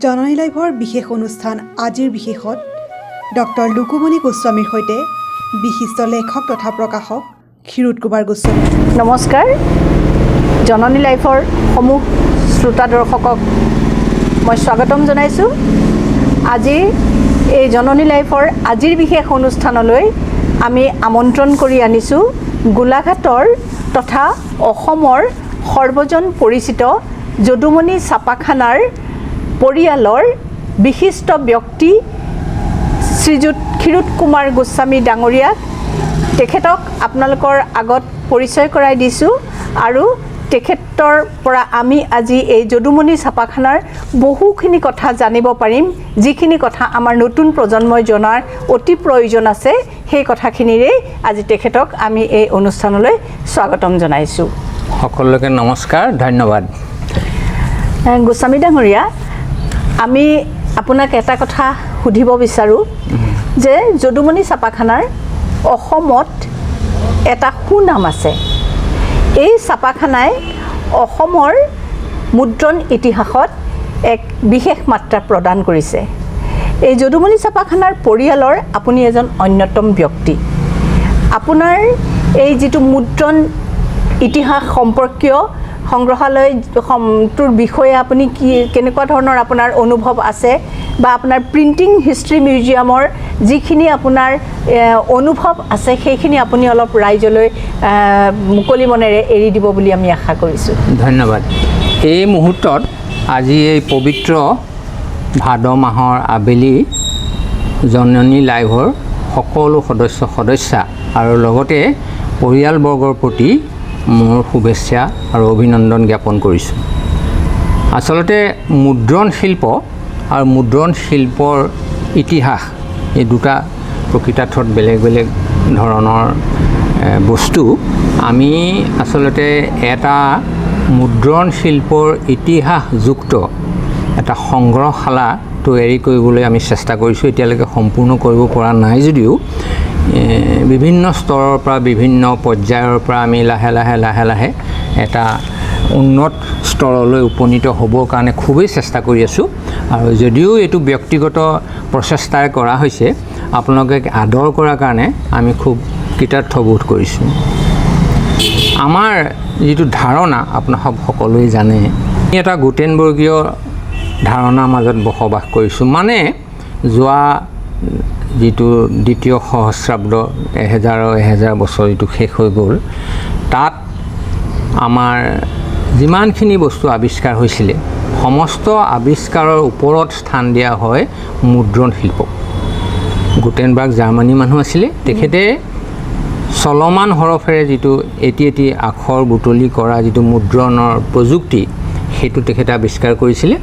জননী লাইভৰ বিশেষ অনুষ্ঠান আজিৰ বিশেষত ডক্টৰ লুকুমণি গোস্বামীৰ সৈতে বিশিষ্ট লেখক তথা প্ৰকাশক ক্ষীৰোদ কুমাৰ গোস্বামী। নমস্কাৰ, জননী লাইফৰ সমূহ শ্ৰোতা দৰ্শকক মই স্বাগতম জনাইছোঁ। আজি এই জননী লাইফৰ আজিৰ বিশেষ অনুষ্ঠানলৈ আমি আমন্ত্ৰণ কৰি আনিছোঁ গোলাঘাটৰ তথা অসমৰ সৰ্বজন পৰিচিত যদুমণি ছাপাখানাৰ পৰিয়ালৰ বিশিষ্ট ব্যক্তি শ্ৰীযুত ক্ষীৰোদ কুমাৰ গোস্বামী ডাঙৰীয়াক। তেখেতক আপোনালোকৰ আগত পৰিচয় কৰাই দিছোঁ আৰু তেখেতৰ পৰা আমি আজি এই যদুমণি ছাপাখানাৰ বহুখিনি কথা জানিব পাৰিম। যিখিনি কথা আমাৰ নতুন প্ৰজন্মই জনাৰ অতি প্ৰয়োজন আছে, সেই কথাখিনিৰেই আজি তেখেতক আমি এই অনুষ্ঠানলৈ স্বাগতম জনাইছোঁ। সকলোকে নমস্কাৰ, ধন্যবাদ। গোস্বামী ডাঙৰীয়া, আমি আপোনাক এটা কথা সুধিব বিচাৰোঁ যে যদুমণি ছাপাখানাৰ অসমত এটা সুনাম আছে। এই ছাপাখানাই অসমৰ মুদ্ৰণ ইতিহাসত এক বিশেষ মাত্ৰা প্ৰদান কৰিছে। এই যদুমণি ছাপাখানাৰ পৰিয়ালৰ আপুনি এজন অন্যতম ব্যক্তি। আপোনাৰ এই যিটো মুদ্ৰণ ইতিহাস সম্পৰ্কীয় সংগ্ৰহালয়টোৰ বিষয়ে আপুনি কি কেনেকুৱা ধৰণৰ আপোনাৰ অনুভৱ আছে বা আপোনাৰ প্ৰিণ্টিং হিষ্ট্ৰী মিউজিয়ামৰ যিখিনি আপোনাৰ অনুভৱ আছে, সেইখিনি আপুনি অলপ ৰাইজলৈ মুকলি মনেৰে এৰি দিব বুলি আমি আশা কৰিছোঁ। ধন্যবাদ। এই মুহূৰ্তত আজি এই পবিত্ৰ ভাদ মাহৰ আবেলি জননী লাইভৰ সকলো সদস্য সদস্যা আৰু লগতে পৰিয়ালবৰ্গৰ প্ৰতি মোৰ শুভেচ্ছা আৰু অভিনন্দন জ্ঞাপন কৰিছোঁ। আচলতে মুদ্ৰণ শিল্প আৰু মুদ্ৰণ শিল্পৰ ইতিহাস, এই দুটা প্ৰকৃতাৰ্থত বেলেগ বেলেগ ধৰণৰ বস্তু। আমি আচলতে এটা মুদ্ৰণ শিল্পৰ ইতিহাসযুক্ত এটা সংগ্ৰহশালা তৈয়াৰী কৰিবলৈ আমি চেষ্টা কৰিছোঁ। এতিয়ালৈকে সম্পূৰ্ণ কৰিব পৰা নাই যদিও বিভিন্ন স্তৰৰ পৰা, বিভিন্ন পৰ্যায়ৰ পৰা আমি লাহে লাহে লাহে লাহে এটা উন্নত স্তৰলৈ উপনীত হ'বৰ কাৰণে খুবেই চেষ্টা কৰি আছোঁ। আৰু যদিও এইটো ব্যক্তিগত প্ৰচেষ্টাৰে কৰা হৈছে, আপোনালোকে আদৰ কৰাৰ কাৰণে আমি খুব কৃতাৰ্থ বোধ কৰিছোঁ। আমাৰ যিটো ধাৰণা, আপোনালোক সকলোৱে জানে, আমি এটা গুটেনবৰ্গীয় ধাৰণাৰ মাজত বসবাস কৰিছোঁ। মানে যোৱা যিটো দ্বিতীয় সহস্ৰাব্দ, এহেজাৰৰ এহেজাৰ বছৰ যিটো শেষ হৈ গ'ল, তাত আমাৰ যিমানখিনি বস্তু আৱিষ্কাৰ হৈছিলে, সমস্ত আৱিষ্কাৰৰ ওপৰত স্থান দিয়া হয় মুদ্ৰণ শিল্পক। গুটেনবাৰ্গ জাৰ্মানী মানুহ আছিলে। তেখেতে চলমান হৰফেৰে যিটো এটি এটি আখৰ বুটলি কৰা যিটো মুদ্ৰণৰ প্ৰযুক্তি, সেইটো তেখেতে আৱিষ্কাৰ কৰিছিলে।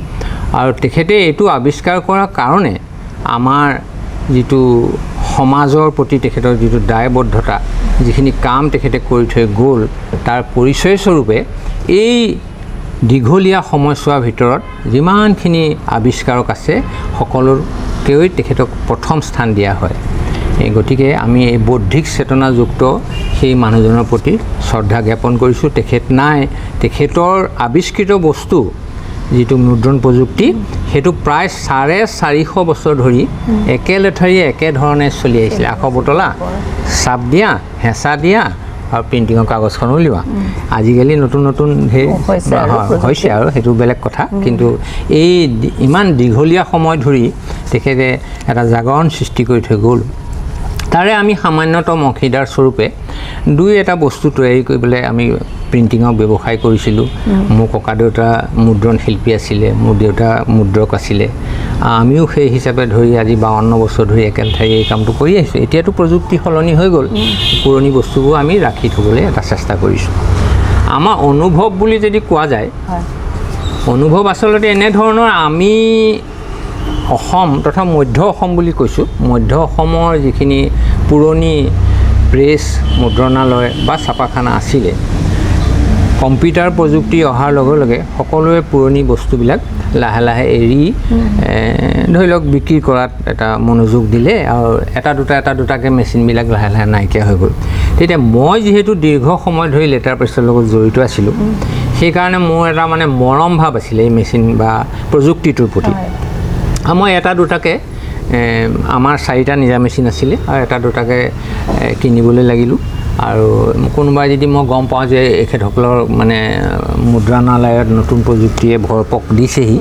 আৰু তেখেতে এইটো আৱিষ্কাৰ কৰাৰ কাৰণে আমাৰ যিটো সমাজৰ প্ৰতি তেখেতৰ যিটো দায়বদ্ধতা, যিখিনি কাম তেখেতে কৰি থৈ গ'ল, তাৰ পৰিচয়স্বৰূপে এই দীঘলীয়া সময়ছোৱাৰ ভিতৰত যিমানখিনি আৱিষ্কাৰক আছে, সকলোতকৈ তেখেতক প্ৰথম স্থান দিয়া হয়। এই গতিকে আমি এই বৌদ্ধিক চেতনাযুক্ত সেই মানুহজনৰ প্ৰতি শ্ৰদ্ধা জ্ঞাপন কৰিছোঁ। তেখেত নাই, তেখেতৰ আৱিষ্কৃত বস্তু যিটো মুদ্ৰণ প্ৰযুক্তি, সেইটো প্ৰায় 450 বছৰ ধৰি একেলেঠাৰিয়ে একেধৰণে চলি আহিছিলে। আখৰ বুটলা, চাপ দিয়া, হেঁচা দিয়া আৰু প্ৰিণ্টিঙৰ কাগজখন উলিওৱা। আজিকালি নতুন নতুন সেই হৈছে আৰু প্ৰযুক্তি। হৈছে আৰু সেইটো বেলেগ কথা। কিন্তু এই ইমান দীঘলীয়া সময় ধৰি তেখেতে এটা জাগৰণ সৃষ্টি কৰি থৈ গ'ল। তাৰে আমি সামান্যতম অংশীদাৰ স্বৰূপে দুই এটা বস্তু তৈয়াৰী কৰি পেলাই আমি প্ৰিণ্টিঙৰ ব্যৱসায় কৰিছিলোঁ। মোৰ ককা দেউতা মুদ্ৰণ শিল্পী আছিলে, মোৰ দেউতা মুদ্ৰক আছিলে। আমিও সেই হিচাপে ধৰি আজি 52 বছৰ ধৰি একেলেঠাৰিয়ে এই কামটো কৰি আহিছোঁ। এতিয়াতো প্ৰযুক্তি সলনি হৈ গ'ল, পুৰণি বস্তুবোৰ আমি ৰাখি থ'বলৈ এটা চেষ্টা কৰিছোঁ। আমাৰ অনুভৱ বুলি যদি কোৱা যায়, অনুভৱ আচলতে এনেধৰণৰ, আমি অসম তথা মধ্য অসম বুলি কৈছোঁ, মধ্য অসমৰ যিখিনি পুৰণি প্ৰেছ, মুদ্ৰণালয় বা ছাপাখানা আছিলে, কম্পিউটাৰ প্ৰযুক্তি অহাৰ লগে লগে সকলোৱে পুৰণি বস্তুবিলাক লাহে লাহে এৰি ধৰি লওক বিক্ৰী কৰাত এটা মনোযোগ দিলে আৰু এটা দুটা এটা দুটাকৈ মেচিনবিলাক লাহে লাহে নাইকিয়া হৈ গ'ল। তেতিয়া মই যিহেতু দীৰ্ঘ সময় ধৰি লেটাৰ প্ৰেছৰ লগত জড়িত আছিলোঁ, সেইকাৰণে মোৰ এটা মানে মৰম ভাৱ আছিলে এই মেচিন বা প্ৰযুক্তিটোৰ প্ৰতি। আৰু মই এটা দুটাকৈ, আমাৰ চাৰিটা নিজা মেচিন আছিলে আৰু এটা দুটাকৈ কিনিবলৈ লাগিলোঁ। আৰু কোনোবাই যদি মই গম পাওঁ যে এখেতসকলৰ মানে মুদ্ৰণালয়ত নতুন প্ৰযুক্তিয়ে ভৰপক দিছেহি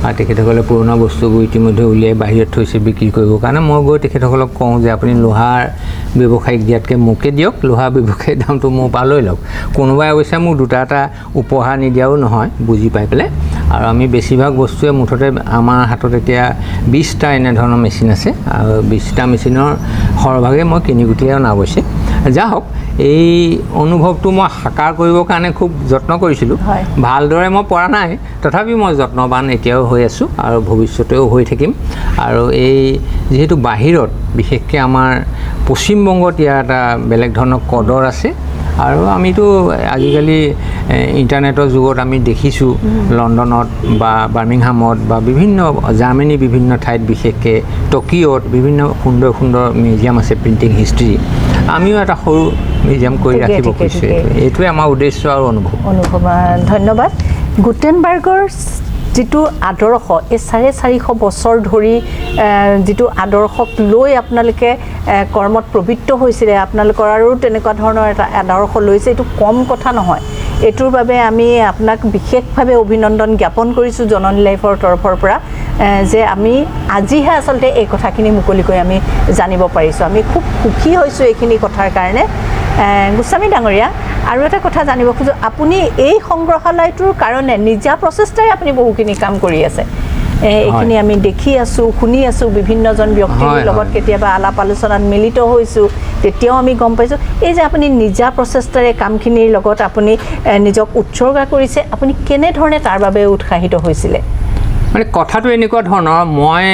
আৰু তেখেতসকলে পুৰণা বস্তুবোৰ ইতিমধ্যে উলিয়াই বাহিৰত থৈছে বিক্ৰী কৰিবৰ কাৰণে, মই গৈ তেখেতসকলক কওঁ যে আপুনি লোহাৰ ব্যৱসায়ীক দিয়াতকৈ মোকে দিয়ক, লোহাৰ ব্যৱসায়ীৰ দামটো মোৰ পৰা লৈ লওক। কোনোবাই অৱশ্যে মোক দুটা এটা উপহাৰ নিদিয়াও নহয়, বুজি পাই পেলাই। আৰু আমি বেছিভাগ বস্তুৱে মুঠতে আমাৰ হাতত এতিয়া 20টা এনেধৰণৰ মেচিন আছে আৰু 20টা মেচিনৰ সৰহভাগেই মই কিনি গুটিয়াই অনা অৱশ্যে। যা হওক, এই অনুভৱটো মই সাকাৰ কৰিবৰ কাৰণে খুব যত্ন কৰিছিলোঁ। ভালদৰে মই পৰা নাই, তথাপি মই যত্নবান এতিয়াও হৈ আছোঁ আৰু ভৱিষ্যতেও হৈ থাকিম। আৰু এই যিহেতু বাহিৰত বিশেষকৈ আমাৰ পশ্চিমবংগত ইয়াৰ এটা বেলেগ ধৰণৰ কদৰ আছে। আৰু আমিতো আজিকালি ইণ্টাৰনেটৰ যুগত আমি দেখিছোঁ লণ্ডনত বা বাৰ্মিংহামত বা বিভিন্ন জাৰ্মানী বিভিন্ন ঠাইত, বিশেষকৈ টকিঅ'ত বিভিন্ন সুন্দৰ সুন্দৰ মিউজিয়াম আছে প্ৰিণ্টিং হিষ্ট্ৰী। আমিও এটা সৰু মিউজিয়াম কৰি ৰাখিব খুজিছোঁ। এইটোৱে আমাৰ উদ্দেশ্য আৰু অনুভৱ। অনুভৱ, ধন্যবাদ। গুটেনবাৰ্গৰ যিটো আদৰ্শ, এই 450 বছৰ ধৰি যিটো আদৰ্শক লৈ আপোনালোকে কৰ্মত প্ৰবৃত্ত হৈছিলে, আপোনালোকৰ আৰু তেনেকুৱা ধৰণৰ এটা আদৰ্শ লৈছে, এইটো কম কথা নহয়। এইটোৰ বাবে আমি আপোনাক বিশেষভাৱে অভিনন্দন জ্ঞাপন কৰিছোঁ জননী লাইফৰ তৰফৰ পৰা, যে আমি আজিহে আচলতে এই কথাখিনি মুকলিকৈ আমি জানিব পাৰিছোঁ। আমি খুব সুখী হৈছোঁ এইখিনি কথাৰ কাৰণে। গোস্বামী ডাঙৰীয়া, আৰু এটা কথা জানিব খোজোঁ, আপুনি এই সংগ্ৰহালয়টোৰ কাৰণে নিজা প্ৰচেষ্টাৰে আপুনি বহুখিনি কাম কৰি আছে। এইখিনি আমি দেখি আছোঁ, শুনি আছোঁ, বিভিন্নজন ব্যক্তিৰ লগত কেতিয়াবা আলাপ আলোচনাত মিলিত হৈছোঁ, তেতিয়াও আমি গম পাইছোঁ এই যে আপুনি নিজা প্ৰচেষ্টাৰে কামখিনিৰ লগত আপুনি নিজক উৎসৰ্গা কৰিছে, আপুনি কেনেধৰণে তাৰ বাবে উৎসাহিত হৈছিলে? মানে কথাটো এনেকুৱা ধৰণৰ, মই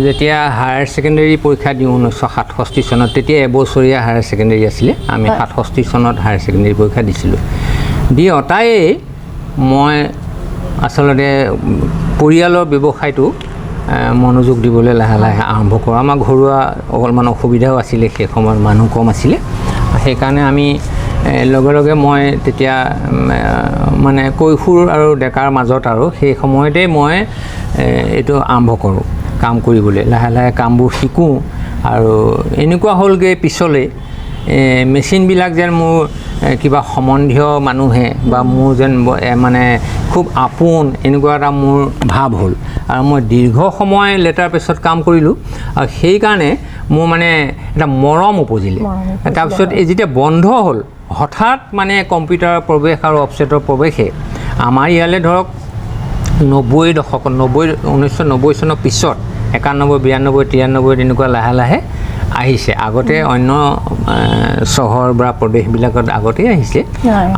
যেতিয়া হায়াৰ ছেকেণ্ডেৰী পৰীক্ষা দিওঁ 1967 চনত, তেতিয়া এবছৰীয়া হায়াৰ ছেকেণ্ডেৰী আছিলে, আমি 67 চনত হায়াৰ ছেকেণ্ডেৰী পৰীক্ষা দিছিলোঁ। দি অতায়েই মই আচলতে পৰিয়ালৰ ব্যৱসায়টো মনোযোগ দিবলৈ লাহে লাহে আৰম্ভ কৰোঁ। আমাৰ ঘৰুৱা অকণমান অসুবিধাও আছিলে, সেই সময়ত মানুহ কম আছিলে, সেইকাৰণে আমি লগে লগে মই তেতিয়া মানে কৈশোৰ আৰু ডেকাৰ মাজত আৰু সেই সময়তেই মই এইটো আৰম্ভ কৰোঁ কাম কৰিবলৈ, লাহে লাহে কামবোৰ শিকোঁ। আৰু এনেকুৱা হ'লগৈ পিছলৈ মেচিনবিলাক যেন মোৰ কিবা সম্বন্ধীয় মানুহে বা মোৰ যেন মানে খুব আপোন এনেকুৱা এটা মোৰ ভাৱ হ'ল। আৰু মই দীৰ্ঘ সময় লেটাৰ প্ৰেছত কাম কৰিলোঁ আৰু সেইকাৰণে মোৰ মানে এটা মৰম উপজিলে। তাৰপিছত এই যেতিয়া বন্ধ হ'ল, হঠাৎ মানে কম্পিউটাৰৰ প্ৰৱেশ আৰু অফছেটৰ প্ৰৱেশে আমাৰ ইয়ালৈ ধৰক 90 দশকত, 1990 চনৰ পিছত 91, 92, 93 তেনেকুৱা লাহে লাহে আহিছে। আগতে অন্য চহৰ বা প্ৰদেশবিলাকত আগতেই আহিছে,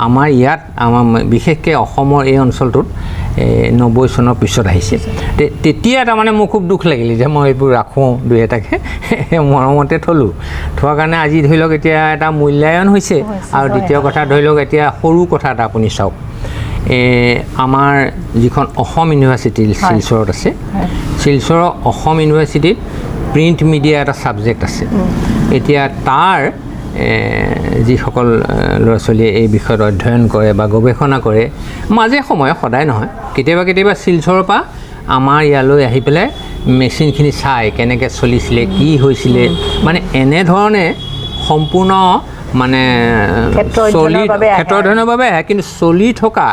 আমাৰ ইয়াত আমাৰ বিশেষকৈ অসমৰ এই অঞ্চলটোত 90 চনৰ পিছত আহিছে। তেতিয়া তাৰমানে মোৰ খুব দুখ লাগিলে যে মই এইবোৰ ৰাখোঁ দুই এটাকে মৰমতে থ'লোঁ, থোৱাৰ কাৰণে আজি ধৰি লওক এতিয়া এটা মূল্যায়ন হৈছে। আৰু দ্বিতীয় কথা ধৰি লওক এতিয়া সৰু কথা এটা আপুনি চাওক, আমাৰ যিখন অসম ইউনিভাৰ্চিটি শিলচৰত আছে, শিলচৰৰ অসম ইউনিভাৰ্চিটিত প্ৰিণ্ট মিডিয়া এটা ছাবজেক্ট আছে। এতিয়া তাৰ যিসকল ল'ৰা ছোৱালীয়ে এই বিষয়ত অধ্যয়ন কৰে বা গৱেষণা কৰে, মাজে সময়ে, সদায় নহয়, কেতিয়াবা কেতিয়াবা শিলচৰৰ পৰা আমাৰ ইয়ালৈ আহি পেলাই মেচিনখিনি চাই কেনেকৈ চলিছিলে, কি হৈছিলে, মানে এনেধৰণে সম্পূৰ্ণ মানে চলি ক্ষেত্ৰ অধ্যয়নৰ বাবে আহে, কিন্তু চলি থকা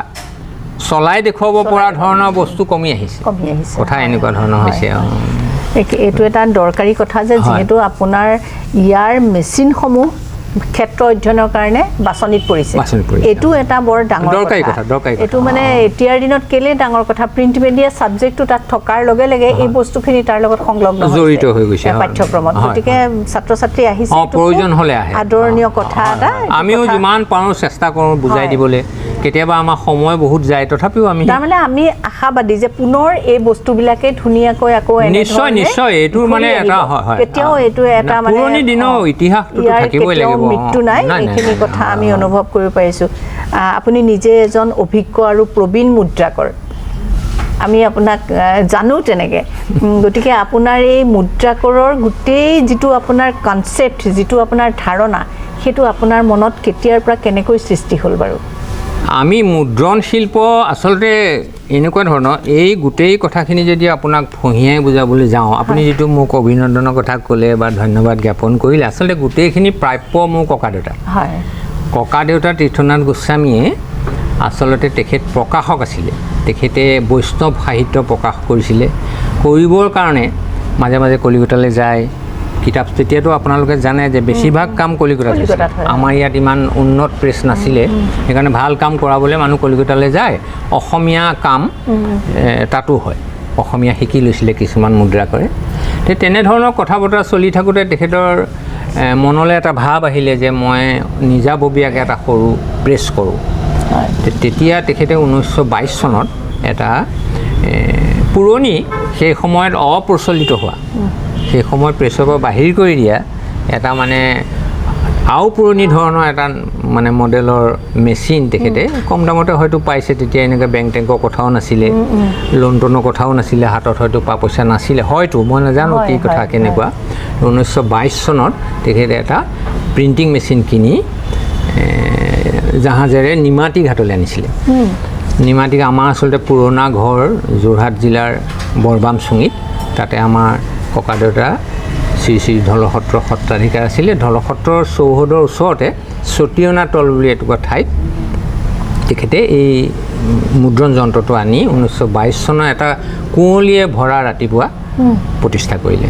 চলাই দেখুৱাব পৰা ধৰণৰ বস্তু কমি আহিছে, কথা এনেকুৱা ধৰণৰ হৈছে। এইটো এটা দৰকাৰী কথা যে যিহেতু আপোনাৰ ইয়াৰ মেচিনসমূহ ক্ষেত্ৰ অধ্যয়নৰ কাৰণে বাছনিত পৰিছে, এইটো এটা বৰ ডাঙৰ কথা। এইটো মানে এতিয়াৰ দিনত কেলে ডাঙৰ কথা, প্ৰিণ্ট মিডিয়া ছাবজেক্টটো তাত থকাৰ লগে লগে এই বস্তুখিনি তাৰ লগত সংলগ্ন জড়িত হৈ গৈছে পাঠ্যক্ৰমত, গতিকে ছাত্ৰ ছাত্ৰী আহিছে, প্ৰয়োজন হ'লে আহে, আদৰণীয় কথা এটা। আমিও যিমান পাৰোঁ চেষ্টা কৰোঁ বুজাই দিবলৈ, কেতিয়াবা আমাৰ সময় বহুত যায়, তথাপিও আমি তাৰমানে আমি আশাবাদী যে পুনৰ এই বস্তুবিলাকে ধুনীয়াকৈ আকৌ নিশ্চয় নিশ্চয় এইটো মানে এটা কেতিয়াও এইটো এটা মানে পুৰণি দিনৰ ইতিহাসটো থাকিবই লাগিব, মৃত্যু নাই, এইখিনি কথা আমি অনুভৱ কৰিব পাৰিছোঁ। আপুনি নিজে এজন অভিজ্ঞ আৰু প্ৰবীণ মুদ্ৰাকৰ, আমি আপোনাক জানো তেনেকৈ, গতিকে আপোনাৰ এই মুদ্ৰাকৰৰ গোটেই যিটো আপোনাৰ কনচেপ্ট, যিটো আপোনাৰ ধাৰণা, সেইটো আপোনাৰ মনত কেতিয়াৰ পৰা কেনেকৈ সৃষ্টি হ'ল বাৰু? আমি মুদ্ৰণ শিল্প আচলতে এনেকুৱা ধৰণৰ, এই গোটেই কথাখিনি যদি আপোনাক ফঁহিয়াই বুজাবলৈ যাওঁ, আপুনি যিটো মোক অভিনন্দনৰ কথা ক'লে বা ধন্যবাদ জ্ঞাপন কৰিলে, আচলতে গোটেইখিনি প্ৰাপ্য মোৰ ককাদেউতা। ককাদেউতা তীৰ্থনাথ গোস্বামীয়ে আচলতে তেখেত প্ৰকাশক আছিলে। তেখেতে বৈষ্ণৱ সাহিত্য প্ৰকাশ কৰিছিলে। কৰিবৰ কাৰণে মাজে মাজে কলিকতালৈ যায়। কিতাপ তেতিয়াতো আপোনালোকে জানে যে বেছিভাগ কাম কলিকতাত হৈছিলে। আমাৰ ইয়াত ইমান উন্নত প্ৰেছ নাছিলে, সেইকাৰণে ভাল কাম কৰাবলৈ মানুহ কলিকতালৈ যায়। অসমীয়া কাম তাতো হয়, অসমীয়া শিকি লৈছিলে কিছুমান মুদ্ৰা কৰে। তেনেধৰণৰ কথা বতৰা চলি থাকোঁতে তেখেতৰ মনলৈ এটা ভাৱ আহিলে যে মই নিজাববীয়াকৈ এটা সৰু প্ৰেছ কৰোঁ। তেতিয়া তেখেতে 1922 চনত এটা পুৰণি, সেই সময়ত অপ্ৰচলিত হোৱা, সেই সময়ত প্ৰেছৰ পৰা বাহিৰ কৰি দিয়া এটা মানে আৰু পুৰণি ধৰণৰ এটা মানে মডেলৰ মেচিন তেখেতে কম দামতে হয়তো পাইছে। তেতিয়া এনেকৈ বেংক টেংকৰ কথাও নাছিলে, লোন টোনৰ কথাও নাছিলে, হাতত হয়তো পা পইচা নাছিলে, হয়তো মই নাজানো কি কথা কেনেকুৱা। 1922 চনত তেখেতে এটা প্ৰিণ্টিং মেচিন কিনি জাহাজেৰে নিমাতী ঘাটলৈ আনিছিলে। নিমাতী আমাৰ আচলতে পুৰণা ঘৰ যোৰহাট জিলাৰ বৰবামচুঙিত, তাতে আমাৰ ককাদেউতা শ্ৰী শ্ৰী ধলসত্ৰ সত্ৰাধিকাৰ আছিলে। ধলসত্ৰৰ চৌহদৰ ওচৰতে চতিয়না তল বুলি এটুকুৰা ঠাইত তেখেতে এই মুদ্ৰণ যন্ত্ৰটো আনি 1922 চনৰ এটা কুঁৱলীয়ে ভৰা ৰাতিপুৱা প্ৰতিষ্ঠা কৰিলে।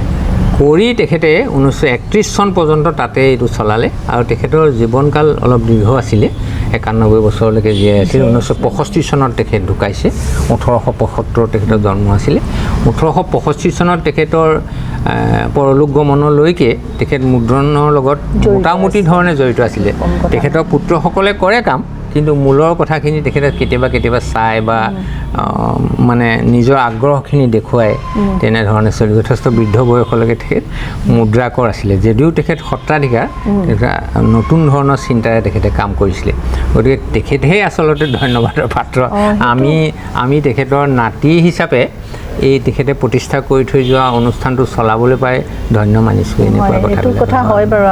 কৰি তেখেতে 1931 চন পৰ্যন্ত তাতে এইটো চলালে। আৰু তেখেতৰ জীৱনকাল অলপ দীৰ্ঘ আছিলে, 91 বছৰলৈকে জীয়াই আছিল। 1965 চনত তেখেত ঢুকাইছে। 1875 তেখেতৰ জন্ম আছিলে। 1865 চনত তেখেতৰ পৰলোক গমনলৈকে তেখেত মুদ্ৰণৰ লগত মোটামুটি ধৰণে জড়িত আছিলে। তেখেতৰ পুত্ৰসকলে কৰে কাম, কিন্তু মূলৰ কথাখিনি তেখেতে কেতিয়াবা কেতিয়াবা চাই বা মানে নিজৰ আগ্ৰহখিনি দেখুৱাই তেনেধৰণে চলি যথেষ্ট বৃদ্ধ বয়সলৈকে তেখেত মুদ্ৰাকৰ আছিলে। যদিও তেখেত সত্ৰাধিকাৰ, তেখেত নতুন ধৰণৰ চিন্তাৰে তেখেতে কাম কৰিছিলে। গতিকে তেখেতহে আচলতে ধন্যবাদৰ পাত্ৰ। আমি তেখেতৰ নাতি হিচাপে এই তেখেতে প্ৰতিষ্ঠা কৰি থৈ যোৱা অনুষ্ঠানটো চলাবলৈ পাই ধন্য মানিছোঁ। এনেকুৱা কথা হয় বাৰু।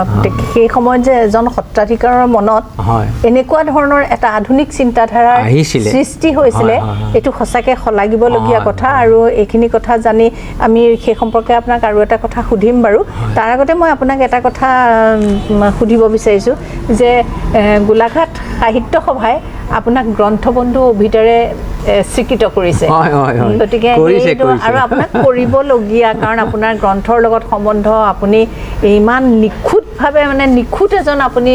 সেই সময়ত যে এজন সত্ৰাধিকাৰৰ মনত এনেকুৱা ধৰণৰ এটা আধুনিক চিন্তাধাৰাৰ সৃষ্টি হৈছিলে, এইটো সঁচাকৈ শলাগিবলগীয়া কথা। আৰু এইখিনি কথা জানি আমি সেই সম্পৰ্কে আপোনাক আৰু এটা কথা সুধিম বাৰু। তাৰ আগতে মই আপোনাক এটা কথা সুধিব বিচাৰিছোঁ যে গোলাঘাট সাহিত্য সভাই আপোনাক গ্ৰন্থবন্ধু অভিধাৰে স্বীকৃত কৰিছে। গতিকে আৰু আপোনাক কৰিবলগীয়া, কাৰণ আপোনাৰ গ্ৰন্থৰ লগত সম্বন্ধ, আপুনি ইমান নিখুঁতভাৱে মানে নিখুঁত এজন আপুনি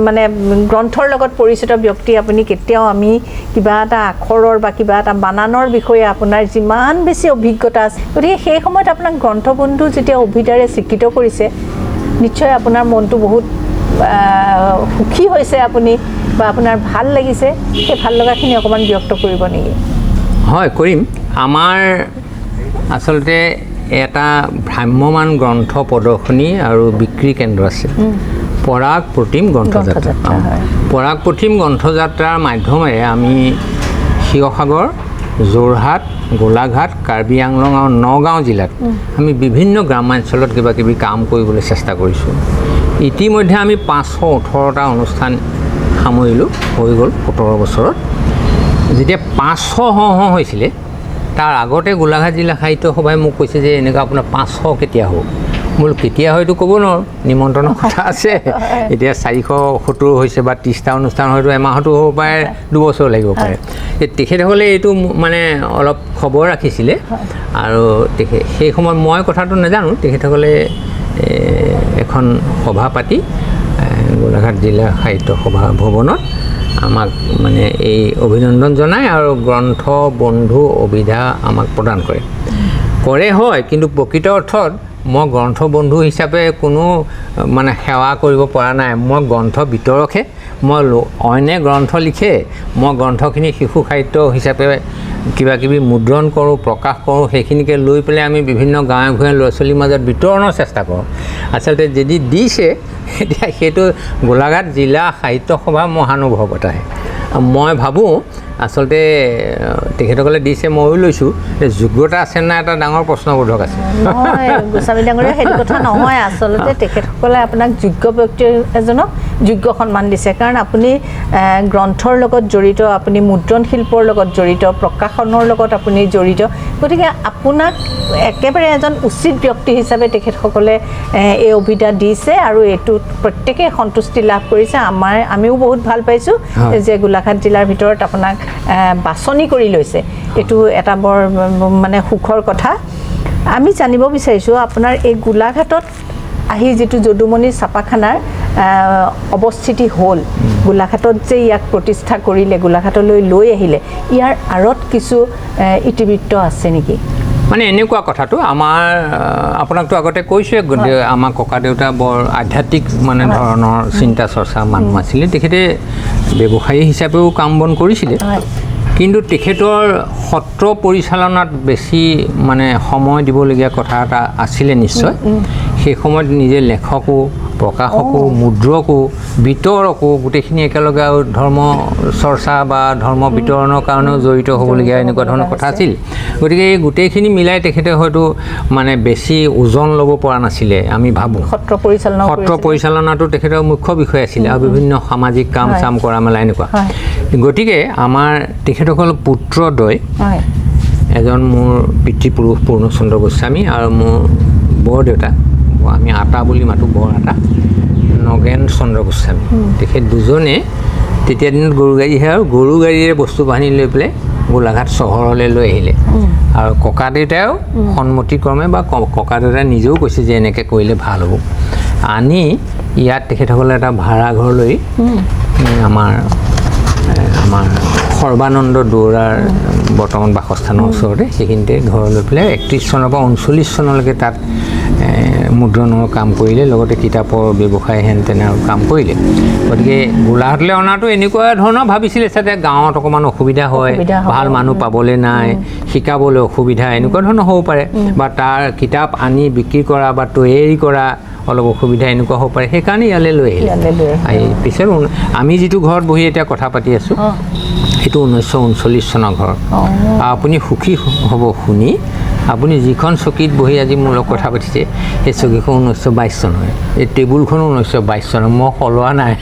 মানে গ্ৰন্থৰ লগত পৰিচিত ব্যক্তি। আপুনি কেতিয়াও আমি কিবা এটা আখৰৰ বা কিবা এটা বানানৰ বিষয়ে আপোনাৰ যিমান বেছি অভিজ্ঞতা আছে, গতিকে সেই সময়ত আপোনাক গ্ৰন্থবন্ধু যেতিয়া অভিধাৰে স্বীকৃত কৰিছে, নিশ্চয় আপোনাৰ মনটো বহুত সুখী হৈছে আপুনি বা আপোনাৰ ভাল লাগিছে। সেই ভাল লগাখিনি অকণমান ব্যক্ত কৰিব নেকি? হয়, কৰিম। আমাৰ আচলতে এটা ভ্ৰাম্যমান গ্ৰন্থ প্ৰদৰ্শনী আৰু বিক্ৰী কেন্দ্ৰ আছে, পৰাগ প্ৰতিম গ্ৰন্থযাত্ৰা। পৰাগ প্ৰতিম গ্ৰন্থযাত্ৰাৰ মাধ্যমেৰে আমি শিৱসাগৰ, যোৰহাট, গোলাঘাট, কাৰ্বি আংলং আৰু নগাঁও জিলাত আমি বিভিন্ন গ্ৰামাঞ্চলত কিবা কিবি কাম কৰিবলৈ চেষ্টা কৰিছোঁ। ইতিমধ্যে আমি 518টা অনুষ্ঠান সামৰিলোঁ, হৈ গ'ল 17 বছৰত। যেতিয়া 500 হওঁ হৈছিলে, তাৰ আগতে গোলাঘাট জিলা সাহিত্য সভাই মোক কৈছে যে এনেকুৱা আপোনাৰ 500 কেতিয়া হ'ব। বোলো কেতিয়া হয়তো ক'ব নোৱাৰোঁ, নিমন্ত্ৰণৰ কথা আছে। এতিয়া 470 হৈছে বা 30টা অনুষ্ঠান হয়তো এমাহতো হ'ব পাৰে, 2 বছৰ লাগিব পাৰে। তেখেতসকলে এইটো মানে অলপ খবৰ ৰাখিছিলে। আৰু সেই সময়ত মই কথাটো নাজানো, তেখেতসকলে এখন সভা পাতি গোলাঘাট জিলা সাহিত্য সভা ভৱনত আমাক মানে এই অভিনন্দন জনায় আৰু গ্ৰন্থ বন্ধু অভিধা আমাক প্ৰদান কৰে হয়। কিন্তু প্ৰকৃত অৰ্থত মই গ্ৰন্থ বন্ধু হিচাপে কোনো মানে সেৱা কৰিব পৰা নাই। মই গ্ৰন্থ বিতৰকহে, মই অইনে গ্ৰন্থ লিখে, মই গ্ৰন্থখিনি শিশু সাহিত্য হিচাপে কিবা কিবি মুদ্ৰণ কৰোঁ, প্ৰকাশ কৰোঁ, সেইখিনিকে লৈ পেলাই আমি বিভিন্ন গাঁৱে ভূঞে ল'ৰা ছোৱালীৰ মাজত বিতৰণৰ চেষ্টা কৰোঁ। আচলতে যদি দিছে, এতিয়া সেইটো গোলাঘাট জিলা সাহিত্য সভা মহানুভৱতাহে। মই ভাবোঁ আচলতে তেখেতসকলে দিছে, ময়ো লৈছোঁ, যোগ্যতা আছে নাই এটা ডাঙৰ প্ৰশ্নবোধক আছে। নহয় গোস্বামী ডাঙৰীয়া, সেইটো কথা নহয়। আচলতে তেখেতসকলে আপোনাক যোগ্য ব্যক্তি এজনক যোগ্য সন্মান দিছে। কাৰণ আপুনি গ্ৰন্থৰ লগত জড়িত, আপুনি মুদ্ৰণ শিল্পৰ লগত জড়িত, প্ৰকাশনৰ লগত আপুনি জড়িত, গতিকে আপোনাক একেবাৰে এজন উচিত ব্যক্তি হিচাপে তেখেতসকলে এই অভিধা দিছে আৰু এইটোত প্ৰত্যেকেই সন্তুষ্টি লাভ কৰিছে। আমিও বহুত ভাল পাইছোঁ যে গোলাঘাট জিলাৰ ভিতৰত আপোনাক বাছনি কৰি লৈছে। এইটো এটা বৰ মানে সুখৰ কথা। আমি জানিব বিচাৰিছোঁ আপোনাৰ এই গোলাঘাটত আহি যিটো যদুমণি ছাপাখানাৰ অৱস্থিতি হ'ল, গোলাঘাটত যে ইয়াক প্ৰতিষ্ঠা কৰিলে, গোলাঘাটলৈ লৈ আহিলে, ইয়াৰ আঁৰত কিছু ইতিবৃত্ত আছে নেকি? মানে এনেকুৱা কথাটো আমাৰ আপোনাকতো আগতে কৈছোৱে, আমাৰ ককা দেউতা বৰ আধ্যাত্মিক মানে ধৰণৰ চিন্তা চৰ্চা মানুহ আছিলে। তেখেতে ব্যৱসায়ী হিচাপেও কাম বন কৰিছিলে, কিন্তু তেখেতৰ সত্ৰ পৰিচালনাত বেছি মানে সময় দিবলগীয়া কথা এটা আছিলে নিশ্চয়। সেই সময়ত নিজে লেখকো, প্ৰকাশকো, মুদ্ৰকো, বিতৰকো গোটেইখিনি একেলগে আৰু ধৰ্ম চৰ্চা বা ধৰ্ম বিতৰণৰ কাৰণেও জড়িত হ'বলগীয়া এনেকুৱা ধৰণৰ কথা আছিল। গতিকে এই গোটেইখিনি মিলাই তেখেতে হয়তো মানে বেছি ওজন ল'ব পৰা নাছিলে, আমি ভাবোঁ। সত্ৰ পৰিচালনা, সত্ৰ পৰিচালনাটো তেখেতৰ মুখ্য বিষয় আছিলে আৰু বিভিন্ন সামাজিক কাম চাম কৰা মেলা এনেকুৱা। গতিকে আমাৰ তেখেতসকল পুত্ৰদ্বয়, এজন মোৰ পিতৃপুৰুষ পূৰ্ণচন্দ্ৰ গোস্বামী আৰু মোৰ বৰদেউতা, আমি আতা বুলি মাতোঁ, বৰ আতা নগেন চন্দ্ৰ গোস্বামী, তেখেত দুজনে তেতিয়া দিনত গৰু গাড়ীহে আৰু গৰু গাড়ীৰে বস্তু বাহিনী লৈ পেলাই গোলাঘাট চহৰলৈ লৈ আহিলে। আৰু ককা দেউতাইও সন্মতিক্ৰমে বা ককা দেউতাই নিজেও কৈছে যে এনেকৈ কৰিলে ভাল হ'ব, আনি ইয়াত তেখেতসকলে এটা ভাড়াঘৰ লৈ আমাৰ আমাৰ সৰ্বানন্দ দুৱৰাৰ বৰ্তমান বাসস্থানৰ ওচৰতে সেইখিনিতে ঘৰ লৈ পেলাই 31 চনৰ পৰা 39 চনলৈকে তাত মুদ্ৰণৰ কাম কৰিলে, লগতে কিতাপৰ ব্যৱসায় হেন তেনে আৰু কাম কৰিলে। গতিকে গোলাঘাটলৈ অনাটো এনেকুৱা ধৰণৰ ভাবিছিলে যাতে গাঁৱত অকণমান অসুবিধা হয়, ভাল মানুহ পাবলৈ নাই, শিকাবলৈ অসুবিধা, এনেকুৱা ধৰণৰ হ'ব পাৰে, বা তাৰ কিতাপ আনি বিক্ৰী কৰা বা তৈয়াৰী কৰা অলপ অসুবিধা এনেকুৱা হ'ব পাৰে, সেইকাৰণে ইয়ালৈ লৈ আহিলে। আহি পিছত আমি যিটো ঘৰত বহি এতিয়া কথা পাতি আছোঁ সেইটো 1939 চনৰ ঘৰ। আপুনি সুখী হ'ব শুনি, আপুনি যিখন চকীত বহি আজি মোৰ লগত কথা পাতিছে সেই চকীখন 1922 চনৰ, এই টেবুলখনো 1922 চনৰ, মই সলোৱা নাই।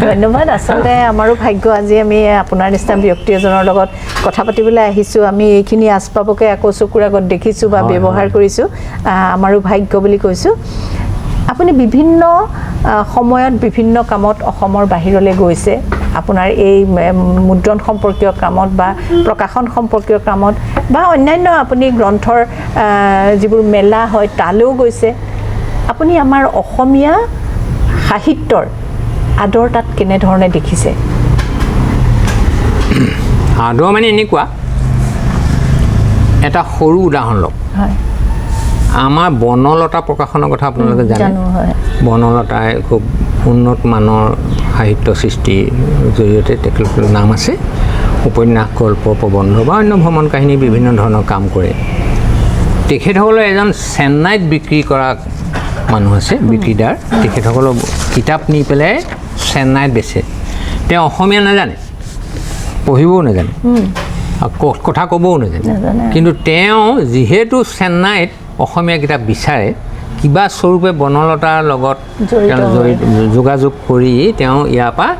ধন্যবাদ। আচলতে আমাৰো ভাগ্য আজি আমি আপোনাৰ নিচিনা ব্যক্তি এজনৰ লগত কথা পাতিবলৈ আহিছোঁ। আমি এইখিনি আচবাবকে আকৌ চকুৰ আগত দেখিছোঁ বা ব্যৱহাৰ কৰিছোঁ, আমাৰো ভাগ্য বুলি কৈছোঁ। আপুনি বিভিন্ন সময়ত বিভিন্ন কামত অসমৰ বাহিৰলৈ গৈছে, আপোনাৰ এই মুদ্ৰণ সম্পৰ্কীয় কামত বা প্ৰকাশন সম্পৰ্কীয় কামত বা অন্যান্য আপুনি গ্ৰন্থৰ যিবোৰ মেলা হয় তালৈও গৈছে। আপুনি আমাৰ অসমীয়া সাহিত্যৰ আদৰ তাত কেনেধৰণে দেখিছে? আদৰ মানে এনেকুৱা, এটা সৰু উদাহৰণ লওক। আমাৰ বনলতা প্ৰকাশনৰ কথা আপোনালোকে জানে। বনলতাই খুব উন্নত মানৰ সাহিত্য সৃষ্টিৰ জৰিয়তে তেখেতলোকৰ নাম আছে। উপন্যাস, গল্প, প্ৰবন্ধ বা অন্য ভ্ৰমণ কাহিনী বিভিন্ন ধৰণৰ কাম কৰে। তেখেতসকলৰ এজন চেন্নাইত বিক্ৰী কৰা মানুহ আছে, বিক্ৰীদাৰ। তেখেতসকলৰ কিতাপ নি পেলাই চেন্নাইত বেচে। তেওঁ অসমীয়া নাজানে, পঢ়িবও নাজানে, কথা ক'বও নাজানে, কিন্তু তেওঁ যিহেতু চেন্নাইত অসমীয়া কিতাপ বিচাৰে, কিবা স্বৰূপে বনলতাৰ লগত তেওঁ যোগাযোগ কৰি তেওঁ ইয়াৰ পৰা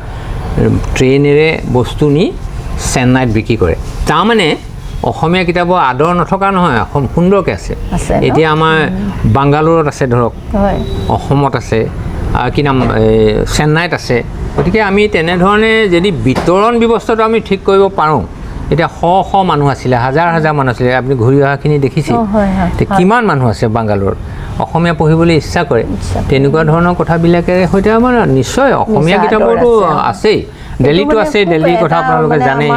ট্ৰেইনেৰে বস্তু নি চেন্নাইত বিক্ৰী কৰে। তাৰমানে অসমীয়া কিতাপৰ আদৰ নথকা নহয়, সুন্দৰকৈ আছে। এতিয়া আমাৰ বাংগালোৰত আছে, ধৰক অসমত আছে, কি নাম চেন্নাইত আছে। গতিকে আমি তেনেধৰণে যদি বিতৰণ ব্যৱস্থাটো আমি ঠিক কৰিব পাৰোঁ, এতিয়া শ শ মানুহ আছিলে, হাজাৰ হাজাৰ মানুহ আছিলে, আপুনি ঘূৰি অহাখিনি দেখিছে কিমান মানুহ আছে বাংগালোৰত অসমীয়া পঢ়িবলৈ ইচ্ছা কৰে। তেনেকুৱা ধৰণৰ কথাবিলাকেৰে সৈতে আমাৰ নিশ্চয় অসমীয়া কিতাপৰতো আছেই, দিল্লীতো আছে, দিল্লীৰ কথা আপোনালোকে জানে।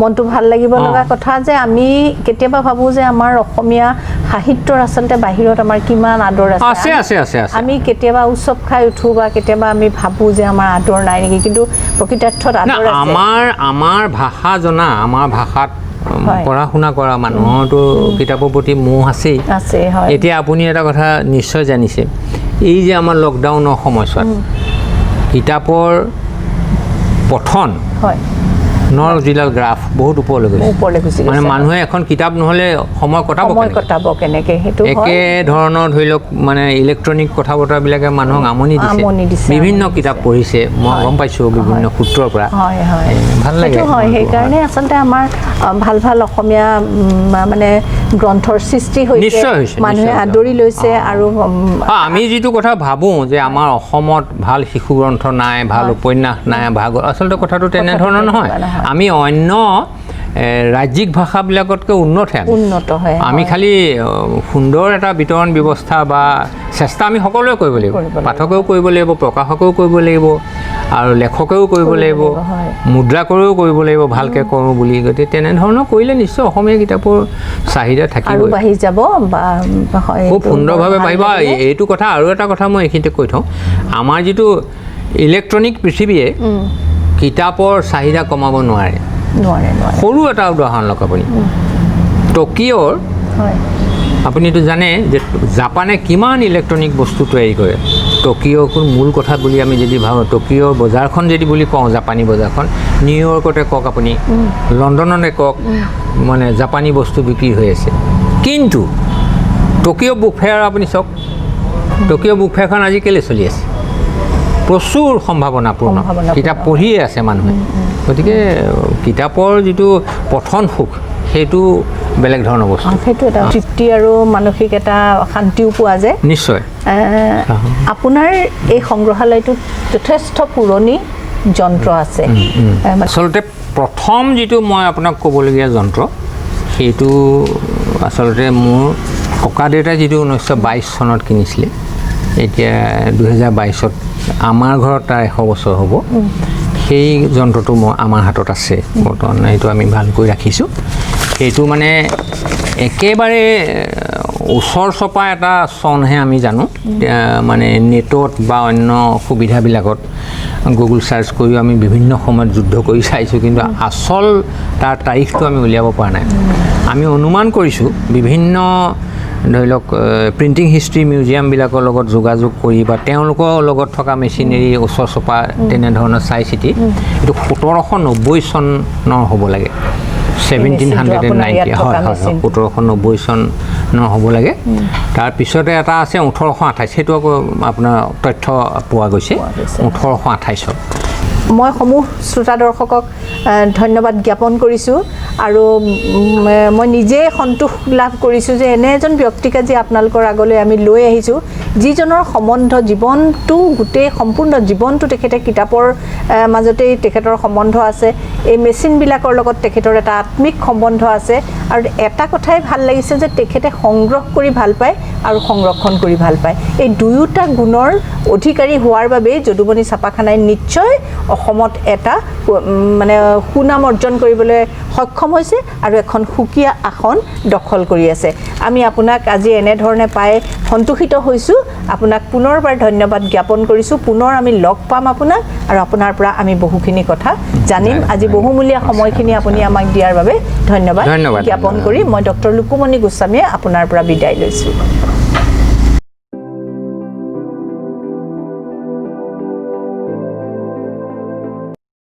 মনটো ভাল লাগিব লগা কথা যে আমি কেতিয়াবা ভাবোঁ যে আমাৰ অসমীয়া সাহিত্যৰ আচলতে বাহিৰত আমাৰ কিমান আদৰ আছে। আছে আছে আছে। আমি কেতিয়াবা উৎসৱ খাই উঠোঁ বা কেতিয়াবা আমি ভাবোঁ যে আমাৰ আদৰ নাই নেকি, কিন্তু প্ৰকৃতাৰ্থত আদৰ আছে। আমাৰ আমাৰ ভাষা জনা, আমাৰ ভাষাত পঢ়া শুনা কৰা মানুহৰতো কিতাপৰ প্ৰতি মোহ আছেই। এতিয়া আপুনি এটা কথা নিশ্চয় জানিছে, এই যে আমাৰ লকডাউনৰ সময়ছোৱাত কিতাপৰ পঠন নৰ যিডাল গ্ৰাফ বহুত ওপৰলৈ গৈছে। ওপৰলৈ গুচি মানে গৈছে। মানুহে এখন কিতাপ নহ'লে সময় কটাব সময় কেনেকৈ? কটাব কেনেকে, সেইটো হয়। একে ধৰণৰ ধৰি লওক মানে ইলেক্ট্ৰনিক কথা বতৰাবিলাকে মানুহক আমনি দিছে। আমনি দিছে, বিভিন্ন আমনি কিতাপ দিছে। পঢ়িছে, মই গম পাইছোঁ বিভিন্ন সূত্ৰৰ পৰা। হয় হয় এ, ভাল লাগে সেইটো হয়। মনটো, সেইকাৰণে আচলতে আমাৰ ভাল ভাল অসমীয়া মানে গ্ৰন্থৰ সৃষ্টি হৈছে, নিশ্চয় হৈছে, মানুহে নিশ্চয় হৈছে। আদৰি লৈছে। আৰু আমি যিটো কথা ভাবোঁ যে আমাৰ অসমত ভাল শিশু গ্ৰন্থ নাই, ভাল উপন্যাস নাই, ভাগ, আচলতে কথাটো তেনেধৰণৰ নহয়। তেনেকুৱা নহয়। আমি অন্য ৰাজ্যিক ভাষাবিলাকতকৈ উন্নতহে আমি। উন্নত হয়। আমি খালি সুন্দৰ এটা বিতৰণ ব্যৱস্থা বা চেষ্টা আমি সকলোৱে কৰিব লাগিব। কৰিব লাগিব। পাঠকেও কৰিব লাগিব, প্ৰকাশকেও কৰিব লাগিব আৰু লেখকেও কৰিব লাগিব, লাগিব, হয়। মুদ্ৰাকৰেও কৰিব লাগিব ভালকৈ কৰোঁ বুলি। গতিকে তেনেধৰণৰ কৰিলে নিশ্চয় অসমীয়া কিতাপৰ চাহিদা আৰু থাকিবই, বাঢ়ি যাব বা হয়, খুব এইটো সুন্দৰভাৱে ভাল বাঢ়িব। লাগিলে। এইটো কথা আৰু এটা কথা মই এইখিনিতে কৈ থওঁ, আমাৰ যিটো ইলেক্ট্ৰনিক পৃথিৱীয়ে কিতাপৰ চাহিদা কমাব নোৱাৰে। নোৱাৰে, নোৱাৰে। সৰু এটা উদাহৰণ লওক আপুনি, টকিঅ'ৰ আপুনিতো জানে যে জাপানে কিমান ইলেক্ট্ৰনিক বস্তু তৈয়াৰী কৰে। টকিঅ'ৰ মূল কথা বুলি আমি যদি ভাবোঁ, টকিঅ'ৰ বজাৰখন যদি বুলি কওঁ, জাপানী বজাৰখন, নিউয়ৰ্কতে কওক আপুনি, লণ্ডনতে কওক, মানে জাপানী বস্তু বিক্ৰী হৈ আছে। কিন্তু টকিঅ' বুক ফেয়াৰ আপুনি চাওক, টকিঅ' বুক ফেয়াৰখন আজি কেলৈ চলি আছে? প্ৰচুৰ সম্ভাৱনাপূৰ্ণ। সম্ভাৱনাপূৰ্ণ। কিতাপ পঢ়িয়ে আছে মানুহে। গতিকে কিতাপৰ যিটো পঠন সুখ, সেইটো বেলেগ ধৰণৰ বস্তু। সেইটো এটা তৃপ্তি আৰু মানসিক এটা শান্তিও পোৱা যায়। নিশ্চয়। আপোনাৰ এই সংগ্ৰহালয়টোত যথেষ্ট পুৰণি যন্ত্ৰ আছে। মানে আচলতে প্ৰথম যিটো মই আপোনাক ক'বলগীয়া যন্ত্ৰ, সেইটো আচলতে মোৰ ককা দেউতাই যিটো 1922 চনত কিনিছিলে, এতিয়া 2022ত আমাৰ ঘৰত তাৰ 100 বছৰ হ'ব। সেই যন্ত্ৰটো মই আমাৰ হাতত আছে বৰ্তমান, সেইটো আমি ভালকৈ ৰাখিছোঁ। সেইটো মানে একেবাৰে ওচৰ চপা এটা চনহে আমি জানো। মানে নেটত বা অন্য সুবিধাবিলাকত গুগল চাৰ্চ কৰিও আমি বিভিন্ন সময়ত যুদ্ধ কৰি চাইছোঁ, কিন্তু আচল তাৰ তাৰিখটো আমি উলিয়াব পৰা নাই। আমি অনুমান কৰিছোঁ বিভিন্ন ধৰি লওক প্ৰিণ্টিং হিষ্ট্ৰী মিউজিয়ামবিলাকৰ লগত যোগাযোগ কৰি বা তেওঁলোকৰ লগত থকা মেচিনেৰী ওচৰ চপা তেনেধৰণৰ চাই চিতি এইটো 1790 চনৰ হ'ব লাগে, 1790। হয় হয়, 1790 চনৰ হ'ব লাগে। তাৰপিছতে এটা আছে 1828, সেইটো আকৌ আপোনাৰ তথ্য পোৱা গৈছে 1828ত। মই সমূহ শ্ৰোতা দৰ্শকক ধন্যবাদ জ্ঞাপন কৰিছোঁ আৰু মই নিজে সন্তোষ লাভ কৰিছোঁ যে এনে এজন ব্যক্তিক আজি আপোনালোকৰ আগলৈ আমি লৈ আহিছোঁ, যিজনৰ সম্বন্ধ জীৱনটো গোটেই সম্পূৰ্ণ জীৱনটো তেখেতে কিতাপৰ মাজতেই তেখেতৰ সম্বন্ধ আছে, এই মেচিনবিলাকৰ লগত তেখেতৰ এটা আত্মিক সম্বন্ধ আছে। আৰু এটা কথাই ভাল লাগিছে যে তেখেতে সংগ্ৰহ কৰি ভাল পায় আৰু সংৰক্ষণ কৰি ভাল পায়। এই দুয়োটা গুণৰ অধিকাৰী হোৱাৰ বাবেই যদুমণি ছাপাখানাই নিশ্চয় অসমত এটা মানে সুনাম অৰ্জন কৰিবলৈ সক্ষম হৈছে আৰু এখন সুকীয়া আসন দখল কৰি আছে। আমি আপোনাক আজি এনেধৰণে পাই সন্তোষিত হৈছোঁ। আপোনাক পুনৰবাৰ ধন্যবাদ জ্ঞাপন কৰিছোঁ। পুনৰ আমি লগ পাম আপোনাক আৰু আপোনাৰ পৰা আমি বহুখিনি কথা জানিম। আজি বহুমূলীয়া সময়খিনি আপুনি আমাক দিয়াৰ বাবে ধন্যবাদ জ্ঞাপন কৰি মই ডক্টৰ লুকুমণি গোস্বামীয়ে আপোনাৰ পৰা বিদায় লৈছোঁ।